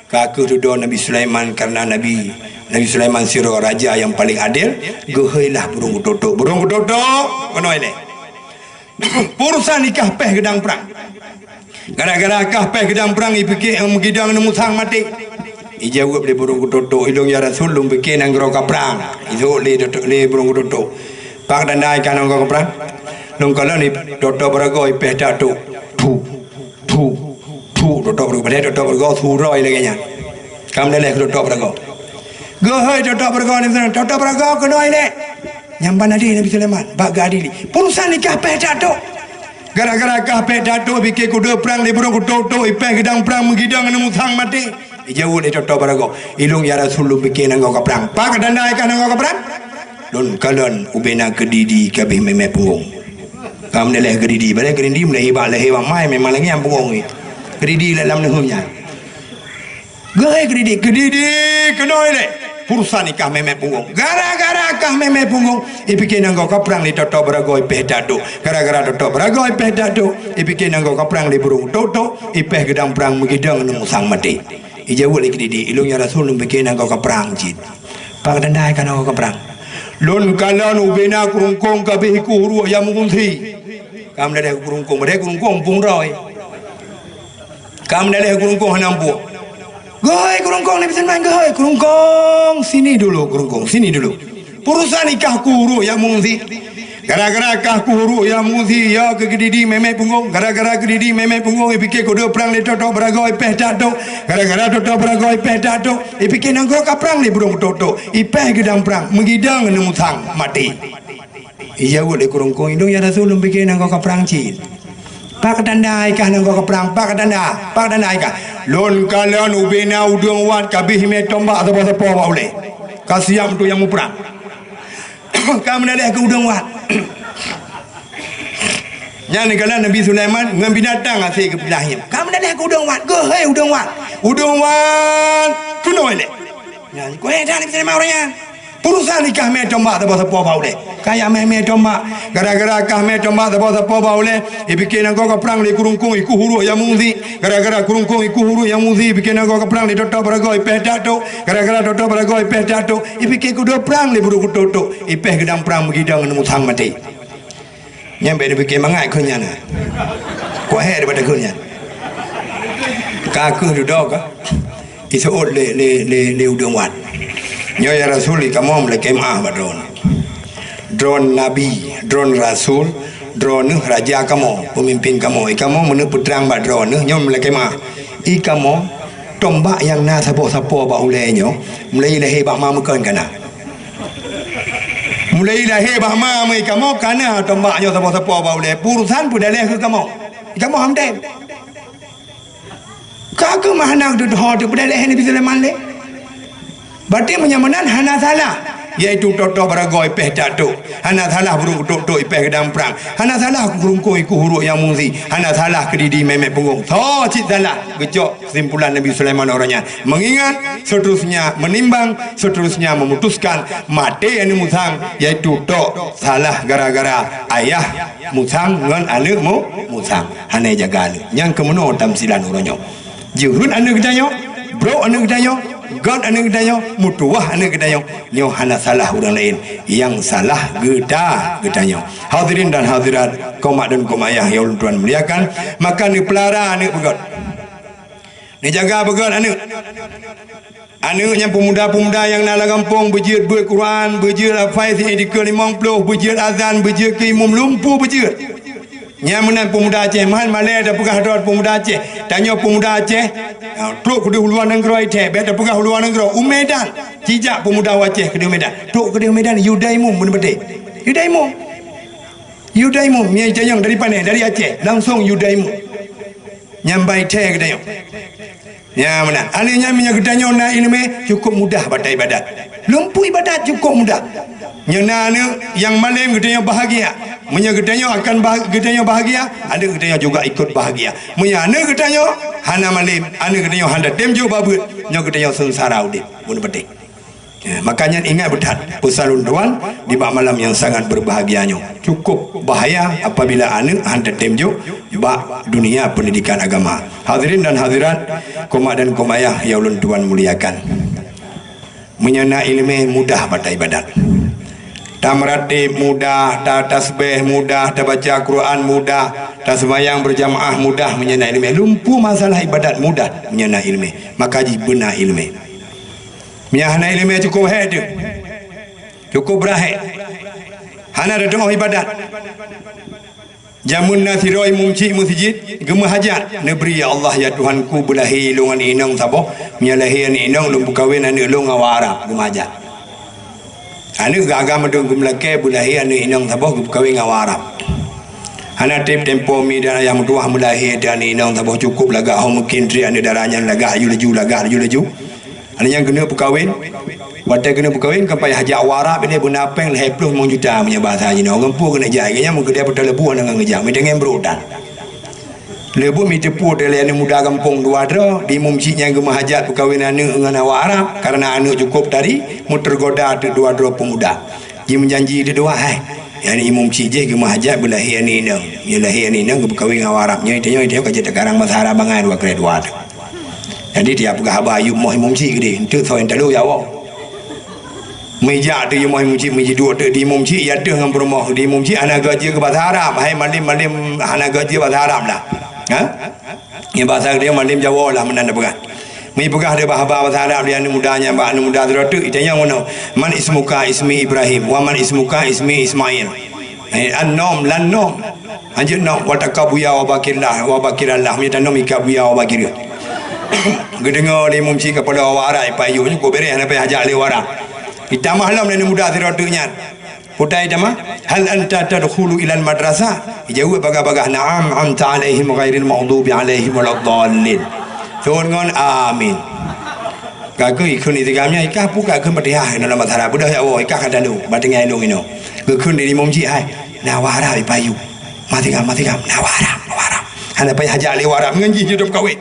Ka kheueh dudoe Nabi Sulaiman, karena Nabi, Nabi Sulaiman sidroe raja nyang paleng adil, geuhôi lah burông keutok-tok. Burông keutok-tok, keunoe lé. Peurusan ikah péh geudang prang. Gara-gara kah péh geudang prang, ipike, eh, meugidang neu musang maté. Ijaweueb lé burông keutok-tok, "Ilôn ya Rasul, lôn pike nanggroe ka prang." Ijaweueb lé, lé burông keutok-tok, "Pakon tanda ikah nanggroe ka prang?" "Lôn kalon tok-tok beureugoe ipéh that tok." Thu, thu, thu, tok-tok beureugoe. Padahai tok-tok beureugoe suroi lagèe nyan. Ka meudaleh keu tok-tok beureugoe. Geuhôi tok-tok beureugoe nibak, "Tok-tok beureugoe keunoe lé." Nyan ban adé Nabi Sulaiman, bak geuadili. Peurusan ikah péh that tok. Gara-gara kah péh that tok, ipike keudoe prang lé burông keutok-tok, ipéh geudang prang meugidang neu musang maté. Ijaweueb lé tok-tok beureugoe, "Ilôn ya Rasul, lôn pike nanggroe ka prang." "Pakon tanda ikah nanggroe ka prang?" "Lôn kalon ubena keudidi ka abéh mé-mé punggong." Ka meudaleh keudidi, padahai keudidi meulahé bak, lahé bak mai memang lagèe nyan punggong jih. Keudidi lam neuheun nyan. Geuhôi keudidi, "Keudidi keunoe lé." Peurusan ikah mé-mé punggong. Gara-gara kah mé-mé punggong, ipike nanggroe ka prang lé tok-tok beureugoe ipéh that tok. Gara-gara tok-tok beureugoe ipéh that tok, ipike nanggroe ka prang lé burông keutok-tok, ipéh geudang prang meugidang neu musang maté. Ijaweueb lé keudidi, "Ilôn ya Rasul, lôn pike nanggroe ka prang cit." "Pakon tanda ikah nanggroe ka prang?" "Lôn kalon ubena keurungkong ka abéh ikueh uruek nyang meugunsi." Ka meudaleh keurungkong, padahai keurungkong muphom droe. Ka meudaleh keurungkong hana muphom. "Geuhôi keurungkong," Nabi Sulaiman, "geuhôi keurungkong, sini dulu keurungkong, sini dulu." Peurusan ikah kueh uruek nyang meugunsi. Gara-gara kah kueh uruek nyang meugunsi, ya keuh keudidi mé-mé punggong. Gara-gara keudidi mé-mé punggong, ipike keudoe prang lé tok-tok beureugoe ipéh that tok. Gara-gara tok-tok beureugoe ipéh that tok, ipike nanggroe ka prang lé burông keutok-tok, ipéh geudang prang meugidang neu musang maté. Ijaweueb lé keurungkong, "Ilôn ya Rasul, lôn pike nanggroe ka prang cit." "Pakon tanda ikah nanggroe ka prang? Pakon tanda? Pakon tanda ikah?" "Lôn kalon ubena udeueng wat ka abéh mé tombak sapo-sapo bak ulèe, ka siab untuk nyang muprang." Ka meudaleh keu udeueng wat. Nyan kalon Nabi Sulaiman ngon binatang hase geupilah nyan. Ka meudaleh keu udeueng wat, geuhôi udeueng wat. "Udeueng wat, keunoe lé." Nyan, geuhôi that Nabi Sulaiman uroe nyan. Peurusan ikah mé tombak sapo-sapo bak ulèe. Ka jak mé-mé tombak. Gara-gara kah mé tombak sapo-sapo bak ulèe, ipike nanggroe ka prang lé keurungkong ikueh uruek nyang meugunsi. Gara-gara keurungkong ikueh uruek nyang meugunsi, ipike nanggroe ka prang lé tok-tok beureugoe ipéh that tok. Gara-gara tok-tok beureugoe ipéh that tok, ipike keudoe prang lé burông keutok-tok, ipéh geudang prang meugidang neu musang maté. Nyan bèk neupike mangat keu nyan na. Kuah hé daripada keu nyan. Ka kheueh dudoe ka. Iseuôt lé, lé, lé, lé udeueng wat. "Nyoe ya Rasul, ikamoe meulakée meuáh bak droeneuh. Droeneuh nabi, droeneuh rasul, droeneuh raja kamoe, peumimpin kamoe. Ikamoe meuneuk peutrang bak droeneuh, nyoe meulakée meuáh. Ikamoe tombak nyang na sapo-sapo bak ulèe nyoe, mulai lahé bak ma meukon ka na." Mulai lahé bak ma meuikamoe ka na tombak nyoe sapo-sapo bak ulèe, peurusan peudaleh keu kamoe. Ikamoe ham tem. Ka keuh mah hana teudeungoe teupeudaleh Nabi Sulaiman lé. Berarti meunyoe meunan hana salah, yaitu tok-tok beureugoe ipéh that tok. Hana salah burông keutok-tok ipéh geudang prang. Hana salah keurungkong ikueh uruek nyang meugunsi. Hana salah keudidi mé-mé punggong. Soe cit salah? Geucok keusimpulan Nabi Sulaiman uroe nyan. Mengingat, seterusnya menimbang, seterusnya memutuskan, maté aneuëk musang, yaitu tok salah gara-gara ayah musang ngon aneuëk mu-, musang. Hana jaga aneuëk. Nyang keumeunoe tamsilan uroe nyoe. Jeuhet aneuëk geutanyoe, brok aneuëk geutanyoe, göt aneuëk geutanyoe, meutuwah aneuëk geutanyoe. Nyoe hana salah ureuëng laén, nyang salah geuta-, geutanyoe. Hadirin dan hadirat, kaum mak dan kaum ayah yang ulôn tuan muliakan, maka neupeulara aneuëk beugöt. Neujaga beugöt aneuëk. Aneuëk nyang peumuda-peumuda nyang na lam gampông beujeuet beuet Quran, beujeuet hafai siat dikeue limong ploh, beujeuet azan, beujeuet keu imum, lumpu beujeuet. Nyan meunan peumuda Aceh, meuhan malèe tapeugah droe peumuda Aceh. Tanyoe peumuda Aceh, ha, trok keudeh u luwa nanggroe Aceh, bèk tapeugah u luwa nanggroe, u Medan. Ci jak peumuda Aceh keudeh u Medan. Trok keudeh u Medan, yue dai imum, beuneuh patéh. Yue dai imum. Yue dai imum, nyan tanyong dari pane, dari Aceh, langsong yue dai imum. Nyan bai thèe geutanyoe. Nyan meunan. Aneuëk nyan meunyoe geutanyoe na iéleumé, cukup mudah bak iébadat. Lumpu iébadat cukup mudah. Nyoe na aneuëk nyang malém geutanyoe bahagia. Meunyoe geutanyoe akan bah-, geutanyoe bahagia, aneuëk geutanyoe juga ikot bahagia. Meunyoe aneuëk geutanyoe hana malém, aneuëk geutanyoe hana tem jok bak beuet, nyoe geutanyoe seungsara udép. Beuneuh patéh. Makanya ingat beuthat pesan ulôn tuan di bak malam nyang sangat berbahagia nyoe. Cukup bahaya apabila aneuk han tatem jok bak dunia pendidikan agama. Hadirin dan hadirat, koma dan koma ayah yang ulôn tuan muliakan. Meunyoe na iéleumé mudah bak taibadat. Tameuratéb mudah, tatasbéh mudah, tabaca Quran mudah, taseumayang beurjamaah mudah meunyoe na iéleumé. Lumpu masalah ibadat mudah meunyoe na iéleumé. Maka jibeuna iéleumé. Meunyoe hana iéleumé cukup hék teuh. Cukup brat hék. Hana tatu'oh ibadat. Jameun na sidroe imeum chik meuseujid geumeuhajat, "Neubri ya Allah ya Tuhanku, beulahé lôn aneuk inong saboh, meunyoe lahé aneuk inong lôn peukawen aneuk lôn ngon awak Arab," geumeuhajat. Aneuk geuagam aduen geumeulakée, beulahé aneuk inong saboh geupeukawen ngon awak Arab. Hana treb tempo mi dan ayah meutuwah meulahé aneuk inong saboh, cukup lagak ho mungken treb aneuk dara nyan lagak laju-laju, lagak laju-laju. Aneuk nyan keuneuk peukawen. Watée keuneuk peukawen, kan payah jak awak Arab, ini beuna péng lhée ploh limong juta meunyoe bahasa jinoe. Ngon peue keuneuk jak, gobnyan meukeudeh peuteuleubu hana ngon geujak, meuteungen brok tan. Leubu meuteupue lé aneuk muda gampông dua droe, di imeum chik nyan geumeuhajat peukawen aneuk ngon awak Arab, kareuna aneuk cukup tari, meuteugoda teuk dua droe peumuda. Jimeujanji teuk dua, hai. Nyan imeum chik jih geumeuhajat beulahé aneuk inong. Nyoe lahé aneuk inong geupeukawen ngon awak Arab. Nyoe tanyoe, tanyoe ka jeuet takarang bahasa Arab bangai dua kali dua teuh. Jadi, tiap peugah haba yub moh imeum chik geude, enteuk soe nyang talo ya Allah. Meujak teuh yub moh imeum chik, meujiduek teuh di imeum chik, ya teuh ngon peurumoh di imeum chik, hana geujeue keu bahasa Arab, hai malem-malem hana geujeue bahasa Arab lah. Ha? Nyan bahasa geude malem Jawa lah meunan tapeugah. Meupeugah deh haba bahasa Arab di aneuk muda nyan bak aneuk muda sidroe teuk, itanyong meunoe, "Man ismuka?" "Ismi Ibrahim." "Wa man ismuka?" "Ismi Ismail." Eh, an nom, lan nom. Hanjeuet nom, "Wa takabuya wa bakirlah, wa bakirallah." Meunyoe tanom ikabuya wa bakir. Geudeungoe lé imeum chik keupada awak Arab, ipayu nyoe, kok bereh hana payah jak lé awak Arab. Itamah lom lé aneuk muda sidroe teuk nyan. Peue itamah, "Hal anta tadkhulu ilal madrasah?" Ijaweueb bagah-bagah, "Na'am, anta alaihim ghairil maghdubi alaihim waladdallin." Thon ngon amin. Ka keuh ikheun itigam nyan, ikah peue ka kheun Fatihah dalam bahasa Arab. Beudôh ya Allah, ikah ka talu, bak teungoh ilong inoe. Geukheun di imeum chik, hai, "Na awak Arab ipayu." Matigam, matigam, "Na awak Arab, awak Arab." Hana payah jak lé awak Arab, ngon jih jidong peukawen.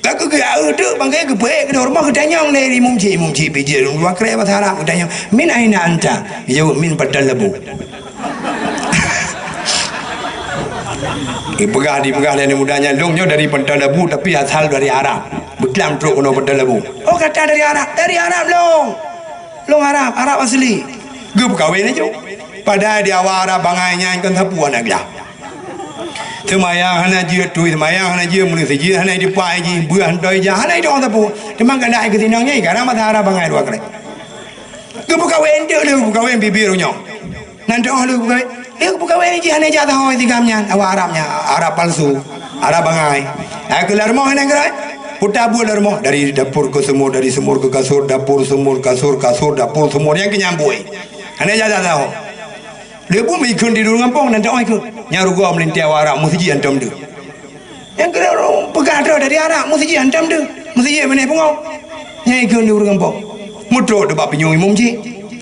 Ka keuh geu-, eu, teuk bangke geupeuék keunoe rumoh geutanyong lé imeum chik, imeum chik pijéh lôn dua krek bahasa Arab geutanyong, "Min aina anta?" Jaweueb, "Min Pantai Labu." Dipeugah, dipeugah lé aneuk muda nyan, "Lôn nyoe dari Pantai Labu, tapi asal dari Arab. Beuklam trok keunoe Pantai Labu." "Oh, gata dari Arab?" "Dari Arab lôn. Lôn Arab, Arab asli." Geupeukawen laju. Padahai di awak Arab bangai nyan kon sapeue aneuk glah. Seumayang hana jeuet, tui seumayang hana jeuet, meuneuseujid hana jeuet, pai jih beuh hantoi jak, hana jiteu'oh sapeue. Teuma gata hai keusinong nyan, karang masa Arab bangai dua krek. Geupeukawen teuk lé geupeukawen bibir unyong. Nan teu'oh lé geupeukawen. Lé geupeukawen jih hana jak sahoe itigam nyan, awak Arab nyan, Arab palsu, Arab bangai. Hai keu lam rumoh hana geura. Puta buet lam rumoh, dari dapur ke sumur, dari sumur ke kasur, dapur sumur, kasur, kasur, dapur sumur, nyan keuh nyang buet. Hana jak sahoe. Lheuh buet meuikheun di ureueng gampông, nan teu'oh ikheun. Nyang rugoe meulintèe awak Arab, meuseujid hantom deuh. Nyang keuneuk peugah droe dari Arab, meuseujid hantom deuh. Meuseujid binéh pungo. Nyang ikheun di ureueng gampông. Meutrok deuh bak pinyueng imeum chik.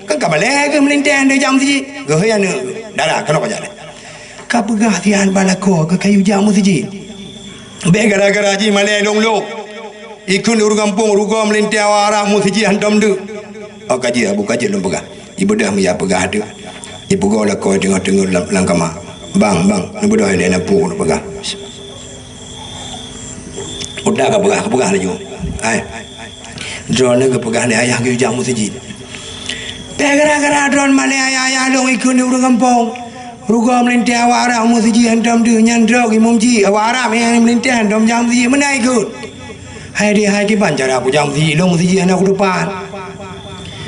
Kan ka balèe keuh meulintèe han jak meuseujid. Geuhôi aneuk, "Dara, keunoe kajak." Ka peugah siat bak lakoe keu kayue jak meuseujid. Bèk gara-gara jih malèe lôn-lôn. Ikheun di ureueng gampông, rugoe meulintèe awak Arab, meuseujid hantom deuh. Oh, ka jeuet, Abu, ka jeuet lôn peugah. Ibeudôh meuya peugah teuk. Ipeugoe lakoe teungoh-teungoh lam, lam kama. "Bang, bang, neubeudôh ilèe, na peue neupeugah." Udah ka peugah, ka peugah laju. Hai. Droeneuh geupeugah lé ayah geuyue jak meuseujid. Bèk gara-gara droeneuh malèe ayah-ayah lôn ikheun di ureueng gampông. Rugoe meulintèe awak Arab meuseujid hantom deuh, nyan droe imeum chik awak Arab nyang meulintèe hantom jak meuseujid, meunan ikheun. Hai deh hai, kiban cara kujak meuseujid, lôn meuseujid hana kutupat.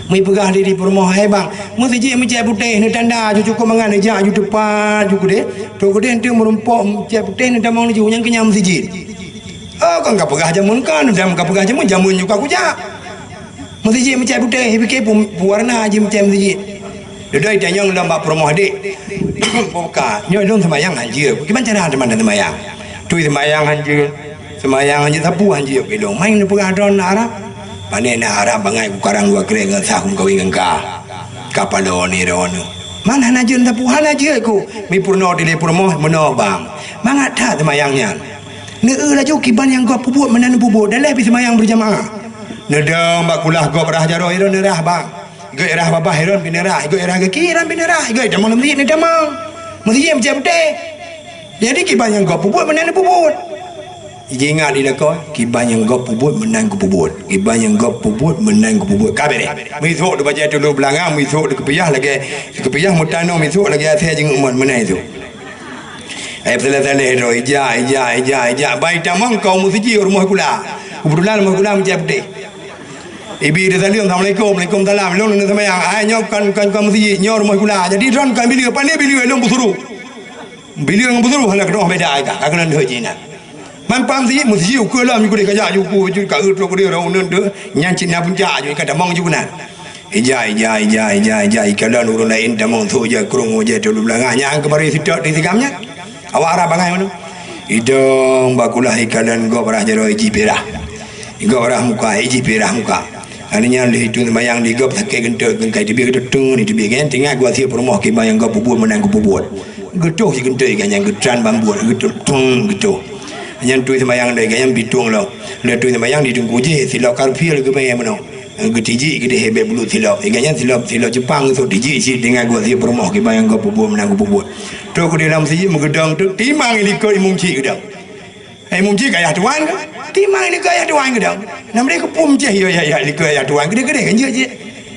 Meuipeugah lé di peurumoh, "Hai bang, meuseujid meucèt putéh neutanda ju cukôp mangat neujak ju teupat ju keudeh. Trok keudeh eunteuk meurumpok meucèt putéh neutamong laju, nyan keuh nyan meuseujid." "Oh, kon kapeugah jameun kon, dan kapeugah jameun, jameun ju ka kujak." Meuseujid meucèt putéh, ipike pu-, pewarna jih meucèt meuseujid. Dudoe itanyong lom bak peurumoh, "Dek, buka, nyoe lôn seumayang han jeuet. Kiban cara teuma lôn seumayang? Tui seumayang han jeuet, seumayang han jeuet, sapeue han jeuet keu lôn. Man neupeugah droeneuh na Arab?" "Pané na Arab bangai kukarang dua krek ngon sah kumeukawen ngon ka. Ka paloe ni droeneuh." "Man hana jeuet sapeue?" "Hana jeuet ku. Meuipurunoe dilèe peurumoh meunoe bang. Mangat that seumayang nyan." Neueu laju kiban nyang gob peubuet meunan peubuet, dan lheuh pih seumayang beurjamaah. Neudong bak kulah gob rhah jaroe, Iron neurhah bang. Göt rhah babah, Iron pih neurhah. Göt rhah gaki, Iron pih neurhah. Göt tamong lam meuseujid, neutamong. Meuseujid meucèh putéh. Jadi kiban nyang gob peubuet meunan peubuet. Ji ingat di lakoe, kiban nyang gob peubuet meunan geupeubuet. Kiban nyang gob peubuet meunan geupeubuet. Ka beureh. Misok di bajèe tuleueng beulangah, misok di keupiah lagèe, keupiah meutanoh misok lagèe asèe jeuet meunan, meunan isok. Ai peusalah-salah droe, ija, ija, ija, ija. Bai tamong keu meuseujid rumoh sikula. Keubeutulan rumoh sikula meucèh putéh. Ibi teusaleuem, "Assalamualaikum." "Waalaikumsalam." "Lôn neuseumayang." "Ai, nyoe kon, kon, kon meuseujid, nyoe rumoh sikula." Jadi droen kon bileue, pane bileue lôn beusuruh. Bileue ngon beusuruh hana keudroe beda ai ka, ka keunan deuh jinan. Man pam sijih, meuseujid ukeue lom, jikudeh kajak, juku, ju ka eu trok keudeh, rot uneun deuh, nyan cit na puncak, ju ka tamong ju keunan. Ija, ija, ija, ija, ija, ikalon ureueng laén tamong, tho ija krong, ija tuleueng beulangah, nyan keumareh sitok di sigam nyan. Awak Arab bangai meunoe. Idong bak kulah ikalon gob rhah jaroe iji pirah. Gob rhah muka, iji pirah muka. Hari nyan lheuh itu seumayang di gob sakét geunteuk, geungkai teubiet, geuteutung di teubiet, kan? Teuingat geuwasiet peurumoh kiban nyang gob peubuet meunan geupeubuet. Geutoh sigeunteuk ikan nyan, geutran bambuet, geutung, geutoh. Nyan tui seumayang lé ikan nyan bitong lom. Lé tui seumayang di teungku jih, silop karfil geubée meunoe. Geutijik keudeh bèk bulut silop. Ikan nyan silop, silop Jepang, geusok tijik cit, teuingat geuwasiet peurumoh kiban nyang gob peubuet meunan geupeubuet. Trok keudeh lam meuseujid meugeudong teuk, timang i likot imum cit geudong. Hai meuji keu ayah tuan kah? Timang i likot ayah tuan kah dong? Nam deh keupum ceh yo, ya, ya, likot ayah tuan. Keudeh-keudeh kan jeuet-jeuet.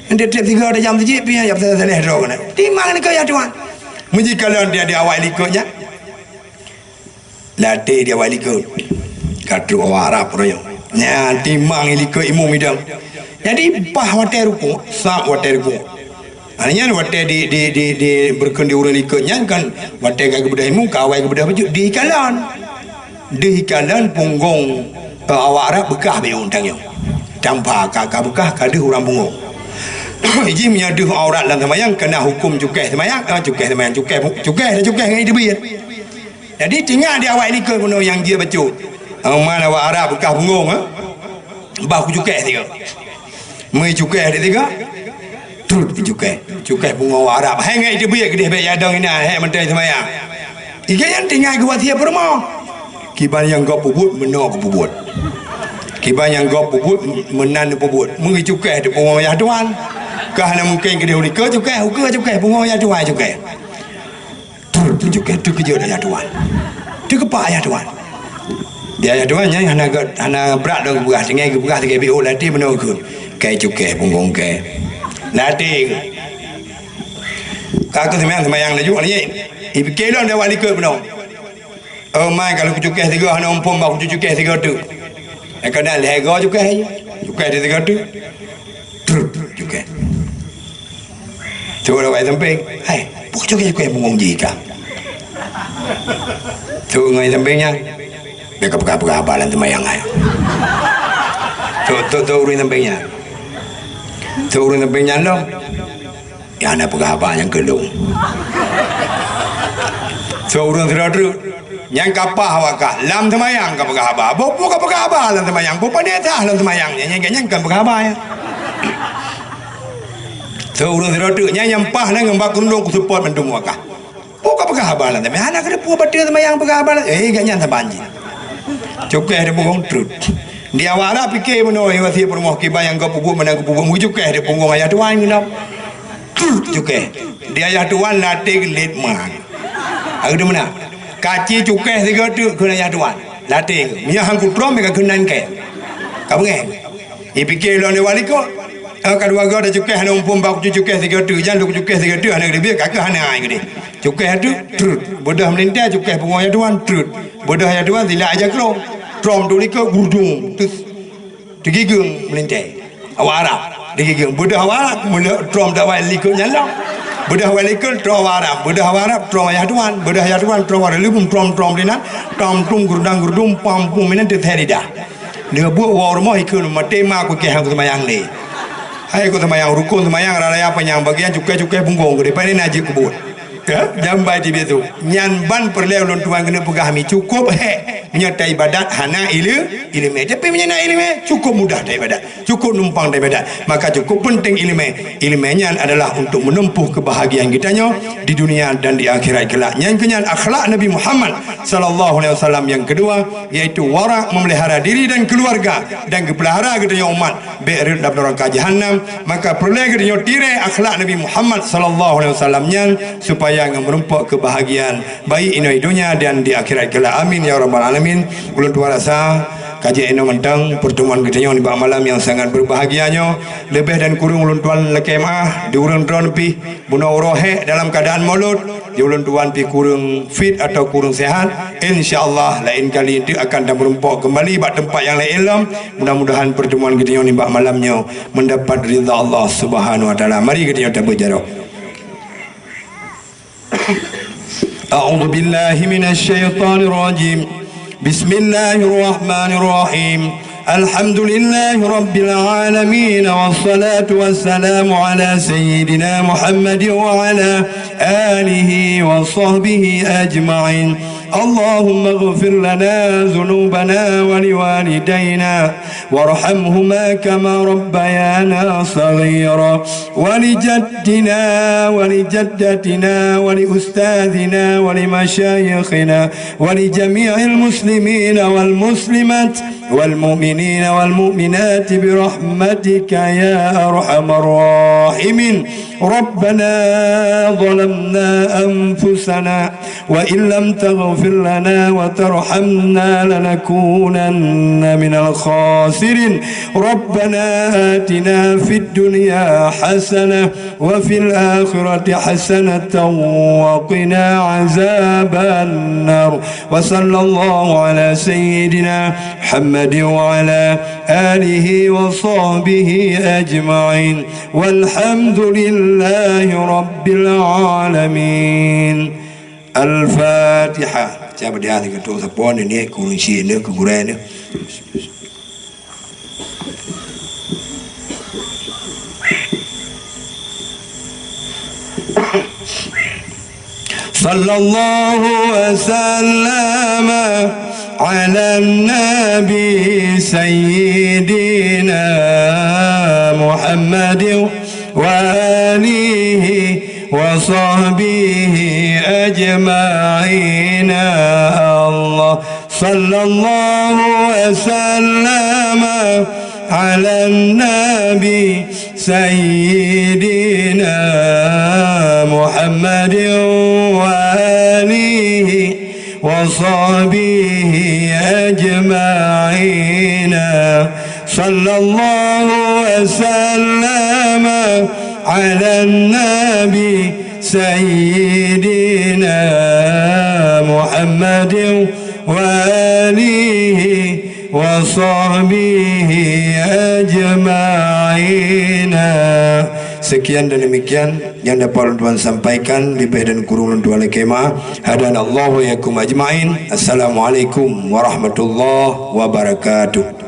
Enteuk tiep sigoe tajam sijeuet pih, ya, peusalah-salah droe keunan. Timang i likot ayah tuan. Meuji kalon di, di awai likot nyan. Lateh di awai likot. Ka trok awak Arab roh nyoe. Nyan timang i likot imum idong. Jadi, paih watèe rukuk, sab watèe rukuk. Hana nyan watèe di, di, di, di beureukeun di ureueng likot nyan kan watèe ka geubeudôh imum, ka awai geubeudôh bacut, dikalon. Dikalon punggong, eh, awak Arab beukah beu tanyoe. Tanpa ka, ka beukah, ka deuh urang punggong. Jih meunyoe deuh aurat lam seumayang, keu na huköm cukéh seumayang, eh, cukéh seumayang, cukéh, cukéh, cukéh ngon teubiet. Jadi, teuingat di awai likot bunoe nyang jeuet bacut. Aman awak Arab beukah punggong, eh? Bah kucukéh sigoe. Meucukéh di sigoe. Trut cukéh. Cukéh punggong awak Arab. Hai ngai teubiet keudeh bèk jadong inan, hai mantong seumayang. Iga nyan teuingat geuwasiet peurumoh. Kiban nyang gob peubuet, meunoe geupeubuet. Kiban nyang gob peubuet, meunan peubuet. Meucukéh di punggong ayah tuan. Ka hana mungken keudeh u likot cukéh, ukeue cukéh, punggong ayah tuan cukéh. Trut, teucukéh, teukeujot ayah tuan. Teukeupah ayah tuan. Di ayah tuan nyan hana gèt, hana brat lom geupeugah, tinggai geupeugah tinggai biôh lateh meunoe kheun. Kai cukéh punggong kèe. Lateh kheun. Ka keu seumayang, seumayang laju, nyan. Ipike lom di awai likot bunoe. Oh mai, ka lôn kucukéh sigoe hana muphom bak kucukéh sigoe teuk. Nyang keunan lhèe goe cukéh, cukéh di sigoe teuk. Trut, cukéh. Trok awai sampéng, "Hai, peue cukéh-cukéh punggong jih ka?" Trok ngon sampéng nyan, "Bèk kapeugah-peugah haba lam seumayang hai." Trok, trok, trok ureueng sampéng nyan. Trok ureueng sampéng nyan lom. Nyang hana peugah haba nyang keu lôn. Trok ureueng sidroe treuk. Nyan ka paih awak kah, lam seumayang kapeugah haba. Boh peue kapeugah haba lam seumayang? Boh pane sah lam seumayang nyan, nyan, nyan kan peugah haba nyan. Trok ureueng sidroe treuk, nyan nyang paih nyan ngon bak keureudueng kuseupôt mandum awak kah. Peue kapeugah haba lam seumayang? Hana keudeh peue bateue seumayang peugah haba lam, eh, gobnyan saban jih. Cukéh di punggong trut. Di awak Arab pike bunoe, wasiet peurumoh kiban nyang gob peubuet meunan geupeubuet, meucukéh di punggong ayah tuan keunoe. Trut cukéh. Di ayah tuan lateh geulet man. Aku deungoe meunan. Kaci cukéh sigoe teuk kheun ayah tuan. Lateh. Meunyoe han kutrom ka keunan kèe. Ka beungèh. Ipike lom di awai likot. Eh, ka dua goe tacukéh hana muphom bak kucukéh sigoe teuk. Jan lôn kucukéh sigoe teuk hana geuteubiet, ka keuh hana ai geudeh. Cukéh teuk, trut. Beudôh meulintèe, cukéh punggong ayah tuan, trut. Beudôh ayah tuan, silak aja klo. Trom tu likot, gurdum. Terus. Teugigeung meulintèe. Awak Arab. Teugigeung. Beudôh awak Arab, meuleuek trom di awai likot nyan lom. Beudôh awai likot, trom awak Arab. Beudôh awak Arab, trom ayah tuan. Beudôh ayah tuan, trom awak Arab. Lheuh trom-trom dinan, trom tum gurdang gurdum, pam pum inan teuthèe lidah. Lheuh buet woe rumoh ikheun maté ma kukéh han kuseumayang lé. Hai kuseumayang rukon seumayang raya panyang bagian cukéh-cukéh punggong geude. Pane na jeuet kubuet. Ya, jambai teubiet tu. Nyan ban peureulée ulôn tuan keuneuk peugah mi, cukôp hék. Meunyoe taibadat hana ile-, ileumé. Tapi meunyoe na ileumé, cukôp mudah taibadat. Cukôp numpang taibadat. Maka cukôp peunteng ileumé. Ileumé nyan adalah untuk menempuh kebahagiaan geutanyoe di dunia dan di akhirat kelak. Nyan keuh nyan akhlak Nabi Muhammad sallallahu alaihi wasallam nyang keudua, yaitu warak, memelihara diri dan keluarga, dan geupeulihara geutanyoe umat bék rhot lam neuraka jahanam. Maka peureulée geutanyoe tirée akhlak Nabi Muhammad sallallahu alaihi wasallam nyan, supaya ngon meurumpok keubahagiaan baik inoe donya dan di akhirat kelak. Amin ya rabbal alamin. Ulôn tuan rasa ka jeuet inoe mantong pertemuan geutanyoe nibak malam nyang sangat berbahagia nyoe. Leubeh dan kureueng ulôn tuan lakée meu'ah di ureuëng droeneuh pih. Bunoe uroe hék dalam keuadaan mulod, di ulôn tuan pih kureueng fit atawa kureueng sehat. Insya Allah laén kali teuk akan tameurumpok keumbali bak teumpat nyang laén lom. Mudah-mudahan pertemuan geutanyoe nibak malam nyoe mendapat ridha Allah Subhanahu wa Taala. Mari geutanyoe tabeuet jaroe. أعوذ بالله من الشيطان الرجيم. بسم الله الرحمن الرحيم. الحمد لله رب العالمين، والصلاة والسلام على سيدنا محمد وعلى آله وصحبه أجمعين. اللهم اغفر لنا ذنوبنا ولوالدينا وارحمهما كما ربيانا صغيرا، ولجدنا ولجدتنا ولأستاذنا ولمشايخنا ولجميع المسلمين والمسلمات والمؤمنين والمؤمنات برحمتك يا أرحم الراحمين. ربنا ظلمنا أنفسنا وإن لم تغفر لنا وترحمنا لنكونن من الخاسرين. ربنا آتنا في الدنيا حسنة وفي الآخرة حسنة وقنا عذاب النار. وصلى الله على سيدنا محمد وعلى آله وصحبه أجمعين. والحمد لله رب العالمين. Al-Fatihah. Siapa dia ni ketua siapa ni, ni kursi ni, ke gurau ni. صلى الله وسلم على النبي سيدنا محمد وآله وصحبه أجمعين. الله صلى الله وسلم على النبي سيدنا محمد وآله وصحبه أجمعين. صلى الله وسلم على النبي سيدنا محمد وآله وصحبه أجمعين. Sekian dan demikian yang dapat ulôn tuan sampaikan, lebih dan kurang ulôn tuan lakée meu'ah. Hadanallahu wa iyyakum ajma'in. Assalamualaikum warahmatullahi wabarakatuh.